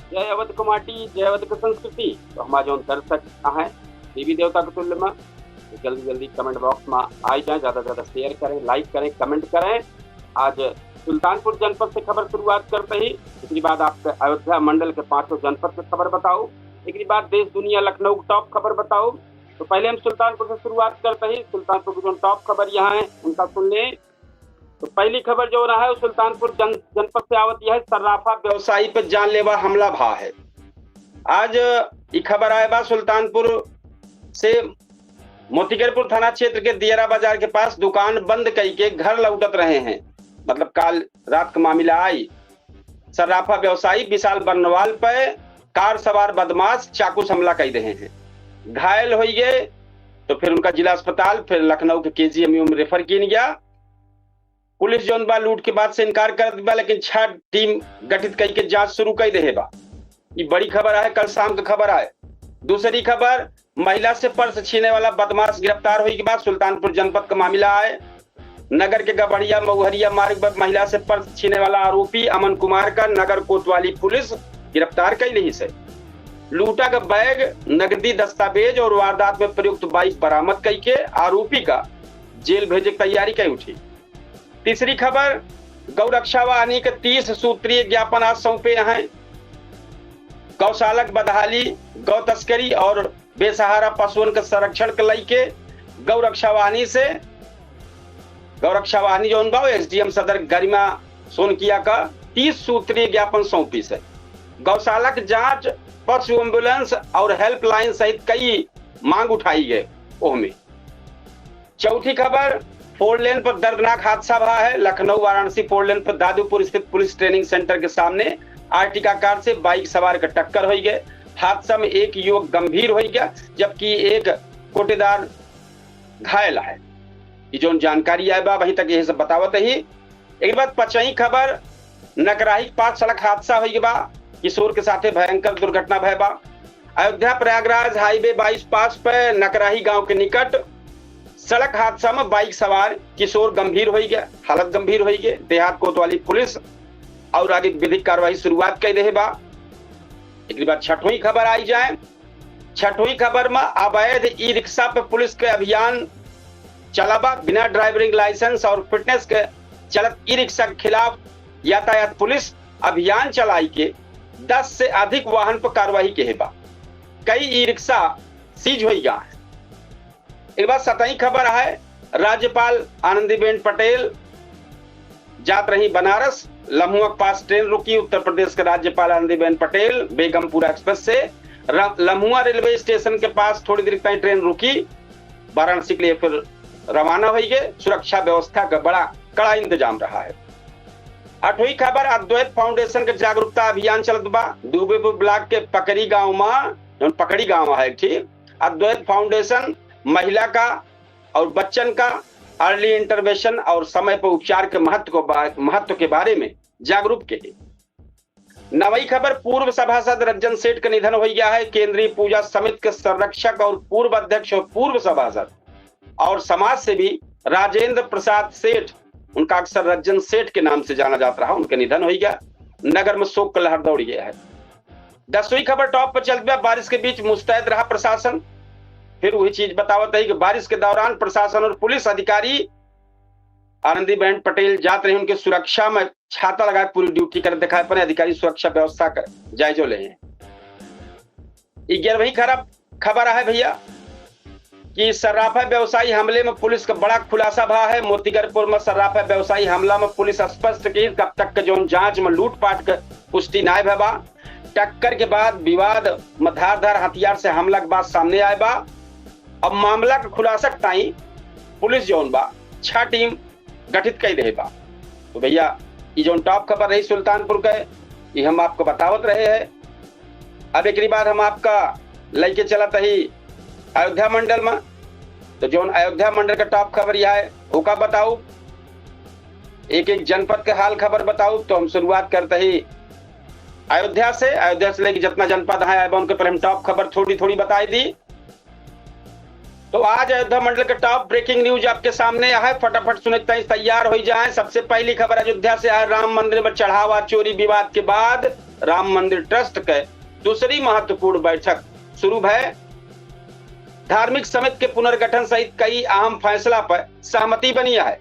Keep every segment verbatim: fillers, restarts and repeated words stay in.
जय अवध के माटी, जय अवध के संस्कृति। तो हमारे जौन दर्शक हैं देवी देवता के तुल्य में, तो जल्दी जल्दी comment box में आ जाए, ज्यादा से ज्यादा share करें, like करें, comment करें। आज सुल्तानपुर जनपद से खबर शुरुआत करते ही, इसके बाद आपके अयोध्या मंडल के पांचों जनपद के खबर बताओ, इसके बाद देश दुनिया लखनऊ के top खबर बताओ। तो पहले हम सुल्तानपुर से शुरुआत करते ही, सुल्तानपुर की जो top खबर यहाँ है उनका सुन लें। तो पहली खबर जो रहा है वो सुल्तानपुर जन-, जनपद से आवत यह है, सर्राफा व्यवसायी पर जानलेवा हमला भा है। आज ई खबर आए बा सुल्तानपुर से, मोतीगरपुर थाना क्षेत्र के दियरा बाजार के पास दुकान बंद कई के घर लौटत रहे हैं, मतलब काल रात का मामला आई। सर्राफा व्यवसायी विशाल बरनवाल पे कार सवार बदमाश चाकू से हमला कई रहे हैं, घायल हो गए। तो फिर उनका जिला अस्पताल, फिर लखनऊ के केजीएमयू में रेफर किया गया। पुलिस जौन बा लूट के बात से इनकार करत बा, लेकिन छह टीम गठित कई के जांच शुरू कई रहे बा। ई बड़ी खबर आए, कल शाम के खबर आए। दूसरी खबर, महिला से पर्स छीने वाला बदमाश गिरफ्तार होई के बाद सुल्तानपुर जनपद का मामला आए। नगर के गबड़िया महुहरिया मार्ग पर महिला से पर्स छीने वाला आरोपी अमन कुमार का नगर कोतवाली पुलिस गिरफ्तार कई रही से। लूटा का बैग, नगदी दस्तावेज और वारदात में प्रयुक्त बाइक बरामद कई के आरोपी का जेल भेजे की तैयारी कई उठी। तीसरी खबर, गौ रक्षा वाहिनी के तीस सूत्रीय ज्ञापन आज सौंपे हैं। गौशाला के बदहाली, गौ तस्करी और बेसहारा पशुअन के संरक्षण के लइके गौ रक्षा वाहिनी से, गौ रक्षा वाहिनी जौन बा, एसडीएम सदर गरिमा सोनकिया का तीस सूत्रीय ज्ञापन सौंपी से। गौशाला के जांच, पशु एम्बुलेंस और हेल्पलाइन सहित कई मांग उठाई गए। ओहमे चौथी खबर, फोर लेन पर दर्दनाक हादसा भा है। लखनऊ वाराणसी फोर लेन पर दादूपुर स्थित पुलिस ट्रेनिंग सेंटर के सामने आर्टिका कार से बाइक सवार के टक्कर होई गए। हादसा में एक युवक गंभीर होई गया, जबकि एक कोटेदार घायल है। ई जौन जानकारी आए बा, वहीं तक यही सब बतावत ही। एक बात पचई खबर, नकराही के पास सड़क हादसा होई बा, किशोर के साथे भयंकर दुर्घटना भय बा। अयोध्या प्रयागराज हाईवे बाईस पास पे नकराही गांव के निकट सड़क हादसा में बाइक सवार किशोर गंभीर होई गया, हालत गंभीर होई गए। देहात कोतवाली पुलिस और आगे विधिक कार्रवाई शुरुआत कर रहे बा। एक बार छठवीं खबर आई जाए। छठवीं खबर में अवैध ई रिक्शा पे पुलिस के अभियान चला बा। बिना ड्राइविंग लाइसेंस और फिटनेस के चलत ई रिक्शा के खिलाफ यातायात पुलिस अभियान चलाई के दस से अधिक वाहन पर कार्रवाई के बा। कई ई रिक्शा सीज होई गया है। एक बार सतही खबर है, राज्यपाल आनंदीबेन पटेल जात रही बनारस, लम्हुआ के पास ट्रेन रुकी। उत्तर प्रदेश के राज्यपाल आनंदीबेन पटेल बेगमपुरा एक्सप्रेस से र-, लम्हुआ रेलवे स्टेशन के पास थोड़ी देर ताईं ट्रेन रुकी, वाराणसी के लिए फिर रवाना होई गए। सुरक्षा व्यवस्था का बड़ा कड़ा इंतजाम रहा है। आठवीं खबर, अद्वैत फाउंडेशन के जागरूकता अभियान चलत बा। दूबेपुर ब्लॉक के पकड़ी गांव में, जौन पकड़ी गांव है, ठीक, अद्वैत फाउंडेशन महिला का और बच्चन का अर्ली इंटरवेंशन और समय पर उपचार के महत्व को बा-, महत्व के बारे में जागरूक के। नवई खबर, पूर्व सभासद रंजन सेठ का निधन हो गया है। केंद्रीय पूजा समिति के संरक्षक और पूर्व अध्यक्ष और पूर्व सभासद और समाज सेवी राजेंद्र प्रसाद सेठ, उनका अक्सर रंजन सेठ के नाम से जाना जाता रहा, उनके निधन हो गया। नगर में शोक का लहर दौड़ गया है। दसवीं खबर टॉप पर चलत बा, बारिश के बीच मुस्तैद रहा प्रशासन। फिर वही चीज बतावत है कि बारिश के दौरान प्रशासन और पुलिस अधिकारी आनंदीबेन पटेल जात रहे, उनके सुरक्षा में छाता लगा के पूरी ड्यूटी कर दिखाए पड़े। अधिकारी सुरक्षा व्यवस्था का जायजो ले हैं। ग्यारहवीं खबर, खबर है भैया कि सर्राफा व्यवसायी हमले में पुलिस का बड़ा खुलासा भा है। मोतीगरपुर में सर्राफा व्यवसायी हमला में पुलिस स्पष्ट की, तब तक के जौन जांच में लूटपाट के पुष्टि नाय भय बा। टक्कर के बाद विवाद में धारदार हथियार से हमला के बात सामने आए बा। अब मामला के खुलासा के ताईं पुलिस जौन बा, छह टीम गठित कई रहे बा। तो भैया, ई जौन टॉप खबर रही सुल्तानपुर के, ई हम आपको बतावत रहे हैं। अब एकरी बाद हम आपका लेके चलत ही अयोध्या मंडल में। तो जौन अयोध्या मंडल का टॉप खबर यह है, ओका बताओ, एक एक जनपद के हाल खबर बताओ। तो हम शुरुआत करते ही अयोध्या से। अयोध्या से लेके जितना जनपद है, अब उनके पर हम टॉप खबर थोड़ी थोड़ी बताई दी। तो आज अयोध्या मंडल के टॉप ब्रेकिंग न्यूज आपके सामने है, फटाफट सुने ताईं तैयार हो जाएं। सबसे पहली खबर अयोध्या से है, राम मंदिर में चढ़ावा चोरी विवाद के बाद राम मंदिर ट्रस्ट के दूसरी महत्वपूर्ण बैठक शुरू भय। धार्मिक समिति के पुनर्गठन सहित कई अहम फैसला पर सहमति बनी है।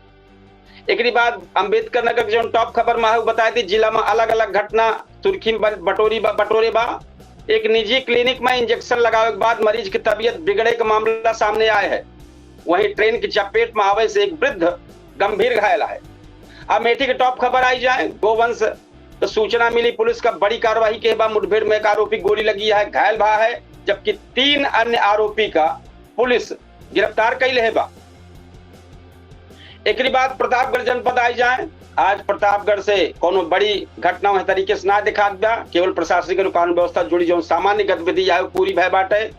एकरी बाद अंबेडकर नगर के जौन टॉप खबर में है, वो बताए दी, जिला में अलग-अलग घटना सुर्खी में बन-, बटोरी बा, बटोरे बा। एक निजी क्लिनिक में इंजेक्शन लगावे के बाद मरीज की तबीयत बिगड़े के मामला सामने आए है। वहीं ट्रेन की चपेट में आवे से एक वृद्ध गंभीर घायल है। अमेठी के टॉप खबर आई जाए, गोवंश तो सूचना मिली, पुलिस का बड़ी कार्रवाई के बा। मुठभेड़ में एक आरोपी गोली लगी है, घायल भा है, जबकि तीन अन्य आरोपी का पुलिस गिरफ्तार कई लेहे बा। एकरी बाद प्रतापगढ़ जनपद आई जाए, आज प्रतापगढ़ से कोनो बड़ी घटना वह तरीके से ना दिखात बा, केवल प्रशासनिक और कानून व्यवस्था जुड़ी जौन सामान्य गतिविधि आए पूरी भय बाटे।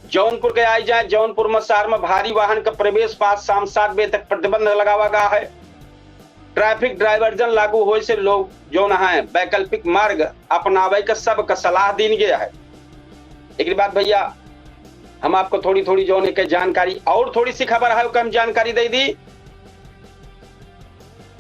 जौनपुर के आई जाए, जौनपुर में शहर में भारी वाहन का प्रवेश पास शाम सात बजे तक प्रतिबंध लगावा गया है। ट्रैफिक डायवर्जन लागू होए से लोग जौन है वैकल्पिक मार्ग अपनावे का सबका सलाह दीन गया है। एकरी बाद भैया हम आपको थोड़ी थोड़ी जौन एक जानकारी और थोड़ी सी खबर है, ओकर हम जानकारी दे दी।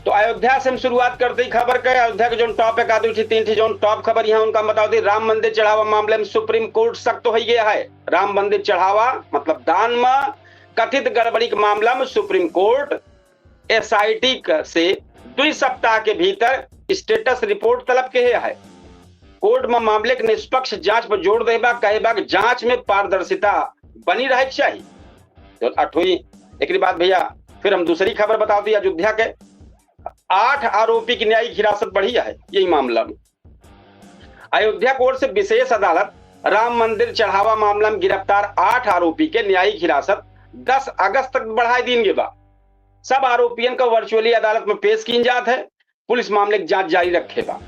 तो अयोध्या से हम शुरुआत करते ही खबर के। अयोध्या के जौन टॉप एक आदि उठी तीन ठी जौन टॉप खबर यहाँ उनका हम बताओ दी। राम मंदिर चढ़ावा मामले में सुप्रीम कोर्ट सख्त हो गया है। राम मंदिर चढ़ावा मतलब दान में कथित गड़बड़ी के मामला में सुप्रीम कोर्ट एसआईटी क-, से दुई सप्ताह के भीतर स्टेटस रिपोर्ट तलब के है। कोर्ट में मामले के निष्पक्ष जांच पर जोर देबा, कहेबा कि जांच में पारदर्शिता बनी रहे के चाहिए। तो अठवीं, एकरी बाद भैया फिर हम दूसरी खबर बताओ दी। अयोध्या के आठ आरोपी की न्यायिक हिरासत बढ़ी है यही मामला में। अयोध्या कोर्ट से विशेष अदालत राम मंदिर चढ़ावा मामला में गिरफ्तार आठ आरोपी के न्यायिक हिरासत दस अगस्त तक बढ़ाई दीन गे बा। सब आरोपियन का वर्चुअली अदालत में पेश कीन जात है। पुलिस मामले की जांच जारी रखे बा।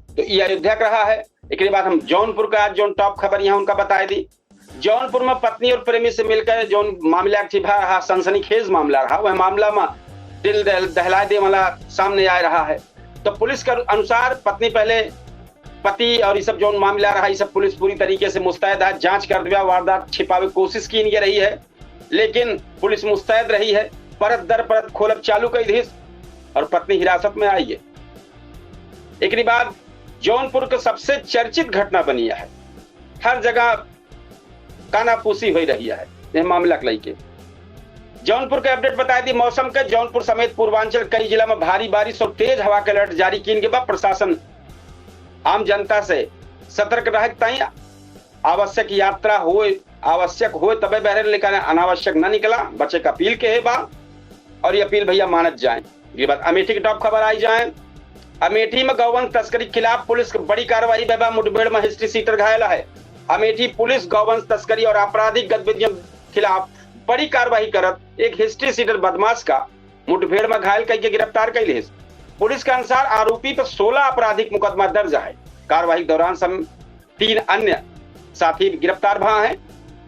तो ये अयोध्या का रहा है। एकरे बाद हम जौनपुर का आज जौन टॉप खबर यहाँ उनका बताए दी। जौनपुर में पत्नी और प्रेमी से मिलकर जौन मामला एक ठे भा रहा, सनसनीखेज मामला रहा, वह मामला में दिल दहल-, दहला दे वाला सामने आ रहा है। तो पुलिस के अनुसार पत्नी पहले पति और ये सब जौन मामला रहा, ये सब पुलिस पूरी तरीके से मुस्तैद है, जांच कर दिया, वारदात छिपावे की कोशिश की नहीं रही है, लेकिन पुलिस मुस्तैद रही है, परत दर परत खोलब चालू कर दिस और पत्नी हिरासत में आई है। एकरी बाद जौनपुर के सबसे चर्चित घटना बनी है, हर जगह कानाफूसी हो रही है यह मामला के लेके। जौनपुर के अपडेट बताए दी मौसम के। जौनपुर समेत पूर्वांचल कई जिला में भारी बारिश और तेज हवा के अलर्ट जारी कीन के बा। प्रशासन आम जनता से सतर्क रहे ताई आवश्यक यात्रा होए, आवश्यक होए तबे बहरे निकले, अनावश्यक न निकला, बचे का अपील के है बा। और ये अपील भैया मानत जाए। ये बात अमेठी की टॉप खबर आई जाए। अमेठी में गौवंश तस्करी के खिलाफ पुलिस की बड़ी कार्रवाई भय बा। मुठभेड़ में हिस्ट्री सीटर घायल है। अमेठी पुलिस गौवंश तस्करी और आपराधिक गतिविधियों के खिलाफ बड़ी कार्रवाई करत एक हिस्ट्री सीटर बदमाश का मुठभेड़ में घायल करके गिरफ्तार कर लिस। पुलिस के अनुसार आरोपी पर सोलह आपराधिक मुकदमा दर्ज है। कार्रवाई के दौरान सम-, तीन अन्य साथी गिरफ्तार भा हैं।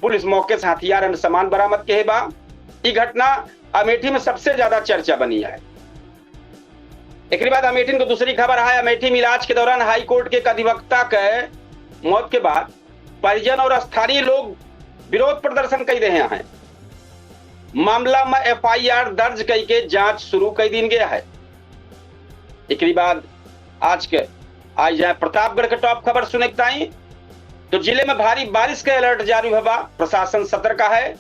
पुलिस मौके से हथियार अन्य सामान बरामद के बा। ई घटना अमेठी में सबसे ज्यादा चर्चा बनी है। एकरे बाद अमेठी को दूसरी खबर है, अमेठी में इलाज के दौरान हाई कोर्ट के एक अधिवक्ता के मौत के बाद परिजन और स्थानीय लोग विरोध प्रदर्शन कर रहे हैं। मामला में एफआईआर दर्ज करके जांच शुरू कर दीन गया है। एकरी बाद आज के आई जाए प्रतापगढ़ के टॉप खबर सुने के ताई, तो जिले में भारी बारिश के अलर्ट जारी हुआ बा, प्रशासन सतर्क है।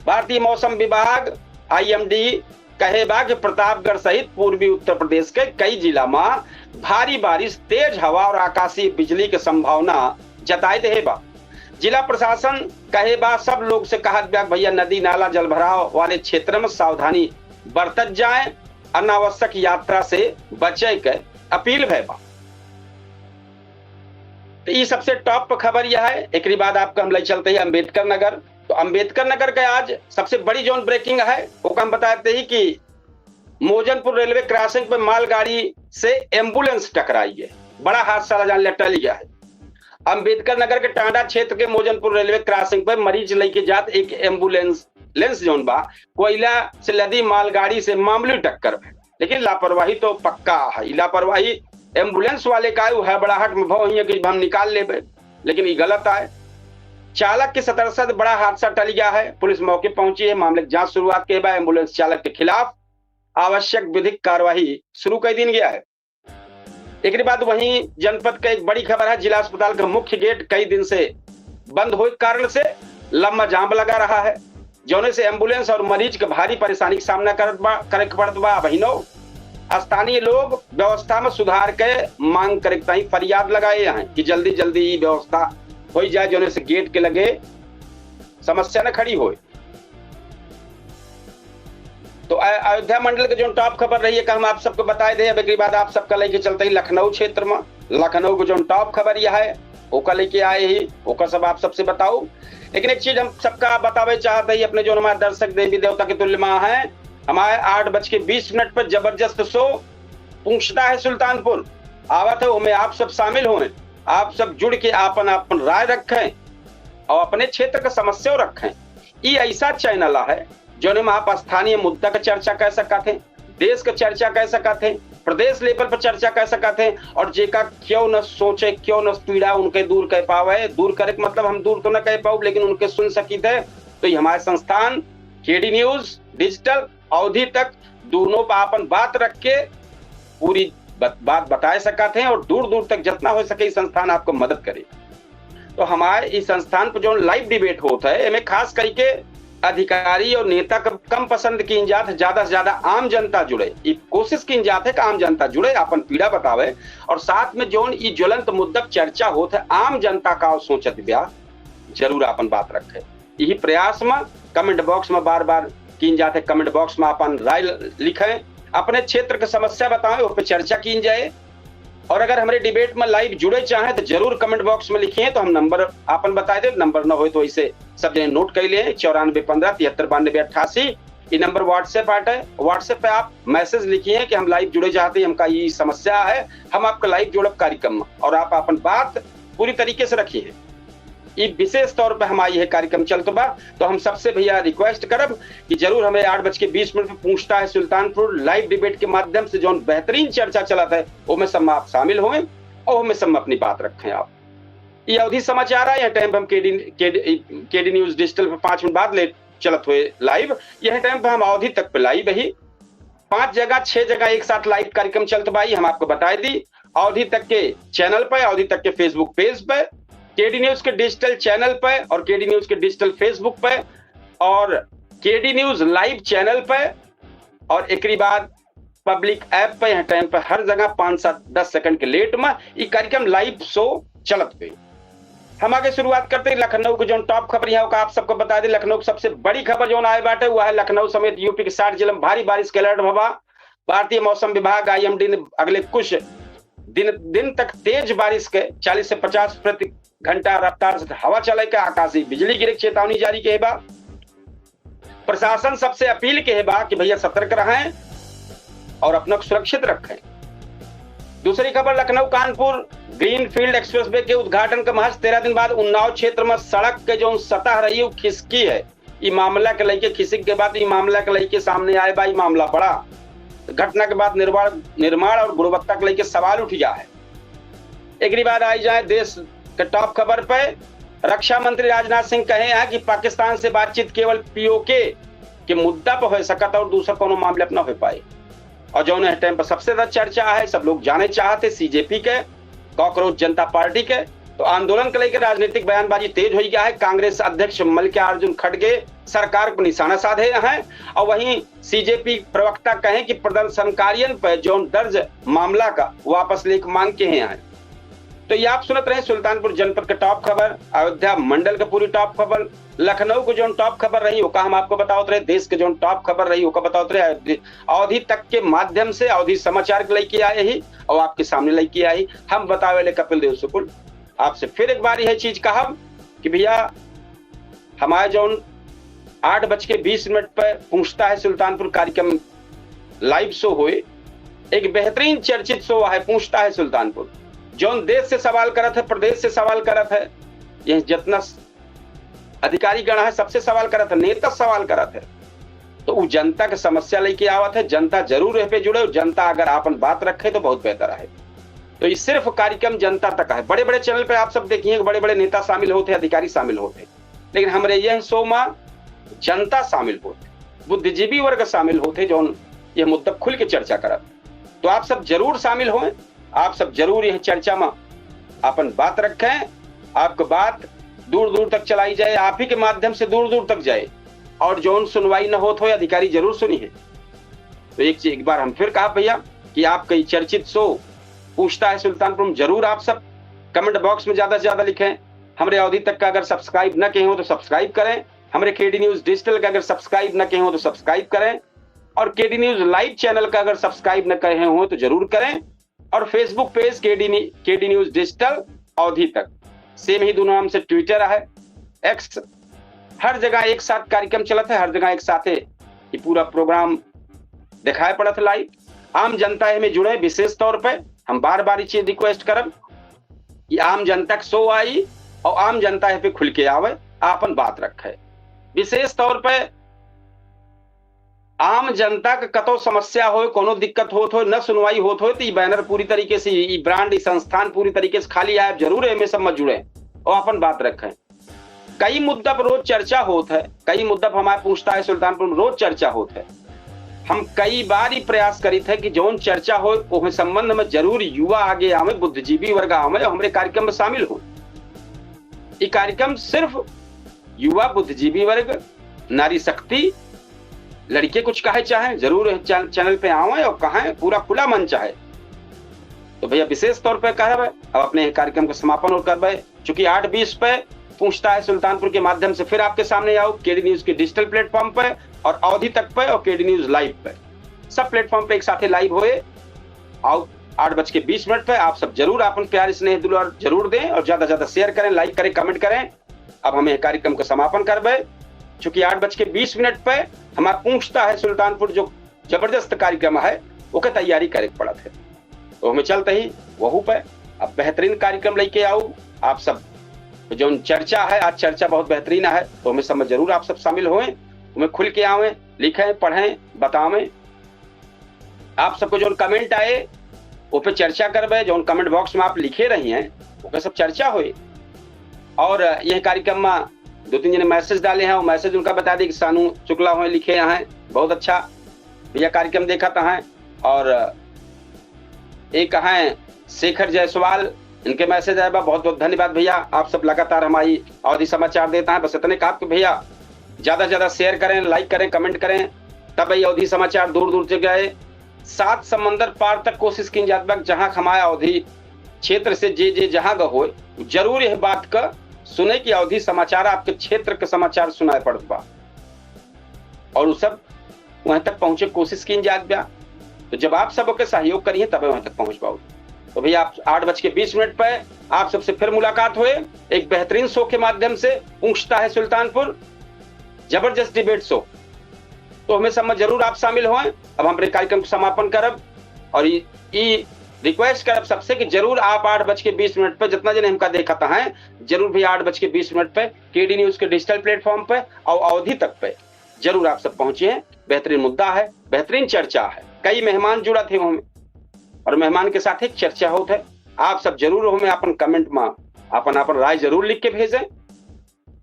भारतीय मौसम विभाग, आईएमडी, कहे बा कि प्रतापगढ़ सहित पूर्वी उत्तर प्रदेश के कई जिला में भारी बारिश, तेज हवा और आकाशीय बिजली के संभावना जताए दे बा। जिला प्रशासन कहे बा सब लोग से कहत बा भैया नदी नाला जलभराव वाले क्षेत्र में सावधानी बरतत जाए, अनावश्यक यात्रा से बचे के अपील भय बा। तो ई सबसे टॉप पर खबर यह है। एकरी बाद आपको हम ले चलते हैं अम्बेडकर नगर। तो अम्बेडकर नगर के आज सबसे बड़ी जौन ब्रेकिंग है, ओका हम बताते ही कि मोजनपुर रेलवे क्रॉसिंग पे मालगाड़ी से एम्बुलेंस टकराई है। बड़ा हादसा ला जान ले टल गया है। अम्बेडकर नगर के टांडा क्षेत्र के मोजनपुर रेलवे क्रॉसिंग पे मरीज लेके जात एक एम्बुलेंस, लेंस जौन बा, कोयला से लदी मालगाड़ी से मामूली टक्कर भय। लेकिन लापरवाही तो पक्का है। ई लापरवाही एम्बुलेंस वाले का है, वो हड़बड़ाहट में भव हियां कि हम निकाल लेबे, लेकिन ई गलत आए। चालक के सतर्कता से बड़ा हादसा टल गया है। पुलिस मौके पहुंची है, मामले की जांच शुरुआत के बा। एम्बुलेंस चालक के खिलाफ आवश्यक विधिक कार्यवाही शुरू कर दीन गया है। एकरे बाद वहीं जनपद का एक बड़ी खबर है, जिला अस्पताल का मुख्य गेट कई दिन से बंद होए के कारण से लंबा जाम लगा रहा है, जौने से एम्बुलेंस और मरीज के भारी परेशानी के सामना करत बा, करे के पड़त बा। अबहिनो स्थानीय लोग व्यवस्था में सुधार के मांग करे के ताई फरियाद लगाए हैं कि जल्दी जल्दी ई व्यवस्था हो जाए, जौने से गेट के लगे समस्या न खड़ी होए। तो अ-, अयोध्या मंडल के जौन टॉप खबर रही है, का हम आप सबको बताए दे। अब एकरी बाद आप सबका लेके चलते ही लखनऊ क्षेत्र में, लखनऊ के जौन टॉप खबर यह है, ओका लेके आए ही, ओका सब आप सबसे बताओ। लेकिन एक चीज हम सबका बतावे चाहते ही, अपने जौन हमारे दर्शक देवी देवता के तुल्य माँ हैं, हमारे आठ बज के बीस मिनट पर जबरदस्त शो पहुंचता है सुल्तानपुर, आवत है, ओमे आप सब शामिल होएं, आप सब जुड़ के आपन आपन राय रखें और अपने क्षेत्र का समस्या रखें। ई ऐसा चैनल है जौने में आप स्थानीय मुद्दा का चर्चा कर सकत हैं, देश का चर्चा कर सकत हैं, प्रदेश लेवल पर चर्चा कर सकत हैं, और जेका क्यों न सोचे, क्यों न पीड़ा उनके दूर कर पावे, दूर करे के मतलब हम दूर तो न कर पाऊ, लेकिन उनके सुन सकित है। तो ये हमारे संस्थान केडी न्यूज डिजिटल अवधी तक दोनों पर आपन बात रख के पूरी बत-, बात बताए सकत हैं और दूर दूर तक जितना हो सके ई संस्थान आपको मदद करे। तो हमारे इस संस्थान पर जो लाइव डिबेट होत है, एमे खास करके अधिकारी और नेता क-, कम पसंद कीन जात है, ज्यादा से ज्यादा आम जनता जुड़े। ई कोशिश कीन जात है कि आम जनता जुड़े, आपन पीड़ा बतावे और साथ में जौन ई ज्वलंत मुद्दा क चर्चा होत है, आम जनता का सोचत ब्या, जरूर आपन बात रखे। यही प्रयास में कमेंट बॉक्स में बार बार कीन जात है, कमेंट बॉक्स में आपन राय ल-, लिखें, अपने क्षेत्र के समस्या बताएं, उस पर चर्चा कीन जाए। और अगर हमारे डिबेट में लाइव जुड़े चाहें तो जरूर कमेंट बॉक्स में लिखिए, तो हम नंबर आपन बताए दे, नंबर न होए तो इसे सब जने नोट कर लिए, चौरानबे पन्द्रह तिहत्तर बानबे अट्ठासी। ये नंबर WhatsApp आटे, WhatsApp पे आप मैसेज लिखिए कि हम लाइव जुड़े चाहते हैं, हमका ये समस्या है, हम आपका लाइव जोड़ब कार्यक्रम में, और आप अपन बात पूरी तरीके से रखिए। ई विशेष तौर पे हमार यह कार्यक्रम चलत बा, तो हम सबसे भैया रिक्वेस्ट करब कि जरूर हमें आठ बज के बीस मिनट पे पूछता है सुल्तानपुर लाइव डिबेट के माध्यम से जौन बेहतरीन चर्चा चलत है, ओमे सब में आप शामिल होएं और ओमे सब में अपनी बात रखें आप। ये अवधी समाचार है, यह टाइम पे हम KD, KD, KD news digital पे पाँच मिनट बाद लेट चलत हुए लाइव। यह टाइम पे हम अवधी तक पे लाइव ही पाँच जगह, छह जगह एक साथ लाइव कार्यक्रम चलत बा, ई हम आपको बताए दी। अवधी तक के चैनल पे, अवधी तक के Facebook पेज पे, केडी न्यूज के डिजिटल चैनल पे और केडी न्यूज के डिजिटल Facebook पे और केडी न्यूज लाइव चैनल पे और एकरी बाद पब्लिक ऐप पे, यह टाइम पे हर जगह पाँच, सात, दस सेकंड के लेट में ई कार्यक्रम लाइव शो चलत बे। हम आगे शुरुआत करते हैं लखनऊ के जौन टॉप खबर यहाँ का आप सबको बता दें। लखनऊ की सबसे बड़ी खबर जौन आए बाटे, वह है लखनऊ समेत यूपी के साठ जिले में भारी बारिश के अलर्ट भवा। भारतीय मौसम विभाग, IMD, ने अगले कुछ दिन, दिन तक तेज बारिश के चालीस से पचास प्रति घंटा रफ्तार से हवा चले के, आकाशीय बिजली गिरे के चेतावनी जारी के बा। प्रशासन सबसे अपील के बा कि भैया सतर्क रहें और अपना को सुरक्षित रखें। दूसरी खबर, लखनऊ कानपुर ग्रीनफील्ड एक्सप्रेसवे के उद्घाटन के महज तेरह दिन बाद उन्नाव क्षेत्र में सड़क के जौन सतह रही, वो खिसकी है। ई मामला के लेके खिसक के बाद ई मामला के लेके सामने आए बा, ई मामला बड़ा। घटना के बाद निर्माण, निर्माण और गुणवत्ता के लेके सवाल उठ गया है। एकरी बाद आई जाए देश के टॉप खबर पे, रक्षा मंत्री राजनाथ सिंह कहे हैं कि पाकिस्तान से बातचीत केवल POK के मुद्दा पर हो सकता और दूसरा कोनो मामले पर ना हो पाए। और जौन है टाइम पर सबसे ज्यादा चर्चा है, सब लोग जाने चाहते, CJP के, कॉकरोच जनता पार्टी के, तो आंदोलन के लेकर राजनीतिक बयानबाजी तेज हो गया है। कांग्रेस अध्यक्ष मल्लिकार्जुन खड़गे सरकार पर निशाना साधे हैं और वहीं CJP प्रवक्ता कहे कि प्रदर्शनकारियन पर जौन दर्ज मामला का वापस लेके मांग के हैं। तो ये आप सुनत रहे सुल्तानपुर जनपद के टॉप खबर, अयोध्या मंडल के पूरी टॉप खबर, लखनऊ के जौन टॉप खबर रही ओका हम आपको बतावत रहे, देश के जौन टॉप खबर रही ओका बतावत रहे। अवधी, अवधी तक के माध्यम से अवधी समाचार के लेके आए ही और आपके सामने लेके आई। हम बतावे ले कपिल देव शुक्ल। आपसे फिर एक बार यह चीज कहब कि भैया हमारे जौन आठ बज के बीस मिनट पर पूछता है सुल्तानपुर कार्यक्रम लाइव शो होए, एक बेहतरीन चर्चित शो है पूछता है सुल्तानपुर। जौन देश से सवाल करत है, प्रदेश से सवाल करत है, यह जितना अधिकारी गण है सबसे सवाल करत है, नेता सवाल करत है। तो उ जनता के समस्या लेके आवत है, जनता जरूर एह पे जुड़े, जनता अगर आपन बात रखे तो बहुत बेहतर है। तो ये सिर्फ कार्यक्रम जनता तक है। बड़े बड़े चैनल पे आप सब देखिए, बड़े बड़े नेता शामिल होते हैं, अधिकारी शामिल होते हैं, लेकिन हमरे यह शो में जनता शामिल होते, बुद्धिजीवी वर्ग शामिल होते, जौन ये मुद्दा खुल के चर्चा करत। तो आप सब जरूर शामिल होएं, आप सब जरूर यह चर्चा में अपन बात रखें, आपकी बात दूर दूर तक चलाई जाए, आप ही के माध्यम से दूर दूर तक जाए, और जौन सुनवाई न होत हो, अधिकारी जरूर सुनी है। तो एक चीज, एक बार हम फिर कहा भैया कि आपका ये चर्चित शो पूछता है सुल्तानपुर में जरूर आप सब कमेंट बॉक्स में ज्यादा से ज्यादा लिखें। हमरे अवधी तक का अगर सब्सक्राइब न किहे हो तो सब्सक्राइब करें, हमरे केडी न्यूज डिजिटल का अगर सब्सक्राइब न किहे हो तो सब्सक्राइब करें, और केडी न्यूज लाइव चैनल का अगर सब्सक्राइब न करे हो तो जरूर करें, और Facebook page KD new-, KD news digital Awadhi तक, सेम ही दोनों नाम से ट्विटर है, एक्स, हर जगह एक साथ कार्यक्रम चलत है, हर जगह एक साथ है ये पूरा प्रोग्राम दिखाई पड़त है लाइव। आम जनता है में जुड़े, विशेष तौर पे हम बार बार ये चीज रिक्वेस्ट करब कि आम जनता के शो आई और आम जनता है पे खुल के आवे, आपन बात रखे। विशेष तौर पे आम जनता के कतौ समस्या होय, कोनो दिक्कत होत होय, न सुनवाई होत होय, तो ई बैनर पूरी तरीके से, ई ब्रांड, ई संस्थान पूरी तरीके से खाली आए, जरूर एमे सब में जुड़े और अपन बात रखें। कई मुद्दा पर रोज चर्चा होत है, कई मुद्दा पर हमारे पूछता है सुल्तानपुर में रोज चर्चा होत है। हम कई बार ही प्रयास करीत है कि जौन चर्चा होय, ओह संबंध में जरूर युवा आगे आवे, बुद्धिजीवी वर्ग आवे और हमरे कार्यक्रम में शामिल हो। ई कार्यक्रम सिर्फ युवा, बुद्धिजीवी वर्ग, नारी शक्ति, लड़के कुछ कहे चाहें, जरूर चैन-, चैनल पे आवें और कहें, पूरा खुला मंच है। तो भैया, विशेष तौर पे कहब, अब अपने कार्यक्रम का समापन और करबे। चूंकि आठ बीस पे पूछता है सुल्तानपुर के माध्यम से फिर आपके सामने आओ, केडी न्यूज के डिजिटल प्लेटफॉर्म पे और अवधी तक पे और केडी न्यूज लाइव पे, सब प्लेटफॉर्म पे एक साथे लाइव होए। आओ, आठ बज के बीस मिनट पे आप सब जरूर अपन प्यार, स्नेह, दुलार जरूर दें और ज्यादा से ज्यादा शेयर करें, लाइक करें, कमेंट करें। अब हम यह कार्यक्रम का समापन करबे, चूंकि आठ बज के बीस मिनट पे हमारा पूछता है सुल्तानपुर जो जबरदस्त कार्यक्रम है, ओके तैयारी करे के पड़त है। तो हमें चलते ही वहू पे अब बेहतरीन कार्यक्रम लेके आऊ। आप सब जौन चर्चा है, आज चर्चा बहुत बेहतरीन है, तो हमें सब में जरूर आप सब शामिल होएं, हमें खुल के आवें, लिखें, पढ़ें, बतावें। आप सबको जौन कमेंट आए, वो पे चर्चा करबे। जौन कमेंट बॉक्स में आप लिखे रही हैं, ओके सब चर्चा होए। और यह कार्यक्रम में दो तीन जने मैसेज डाले हैं, वो मैसेज उनका बता दें कि सानू शुक्ला होए लिखे हैं, बहुत अच्छा भैया कार्यक्रम देखत हैं। और एक हैं शेखर जायसवाल, इनके मैसेज आए बा, बहुत बहुत धन्यवाद भैया, आप सब लगातार हमारी अवधी समाचार देता है। बस इतने कहा कि भैया ज्यादा से ज्यादा शेयर करें, लाइक करें, कमेंट करें, तब ये अवधी समाचार दूर दूर तक जाए। सात समंदर पार तक कोशिश कीन जात बा, जहां हमारे अवधी क्षेत्र से जे जे जहां ग होए, जरूर यह बात का सुने कि अवधी समाचार आपके क्षेत्र के समाचार सुनाए पड़त बा, और उ सब वहां तक पहुंचे कोशिश कीन जात बा। तो जब आप सब ओके सहयोग करिए, तबे वहां तक पहुंच पाओ। तो भैया, आप आठ बज के बीस मिनट पे आप सबसे फिर मुलाकात होए एक बेहतरीन शो के माध्यम से, पूछता है सुल्तानपुर, जबरदस्त डिबेट शो। तो हमें सब में जरूर आप शामिल होएं। अब हम अपने कार्यक्रम को समापन करब और ई, ई रिक्वेस्ट करब सबसे कि जरूर आप आठ बज के बीस मिनट पे, जितना जने हमका देखत हैं, जरूर भी आठ बज के बीस मिनट पे केडी न्यूज के डिजिटल प्लेटफॉर्म पे और अवधी तक पे जरूर आप सब पहुंचे हैं। बेहतरीन मुद्दा है, बेहतरीन चर्चा है, कई मेहमान जुड़त हैं हमें, और मेहमान के साथ एक चर्चा होत है। आप सब जरूर हमें अपन कमेंट में अपन अपन राय जरूर लिख के भेजें।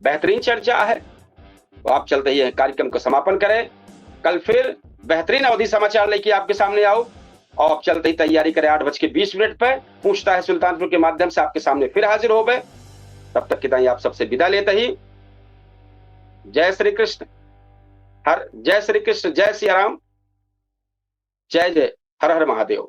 बेहतरीन चर्चा है। तो आप चलते ही यह कार्यक्रम को समापन करें। कल फिर बेहतरीन अवधी समाचार लेके आपके सामने आओ। और आप चलते ही तैयारी करें, आठ बज के बीस मिनट पे पूछता है सुल्तानपुर के माध्यम से आपके सामने फिर हाजिर होबे। तब तक की ताई आप सबसे विदा लेते ही जय श्री कृष्ण, हर, जय श्री कृष्ण, जय सिया राम, जय जय, हर हर महादेव।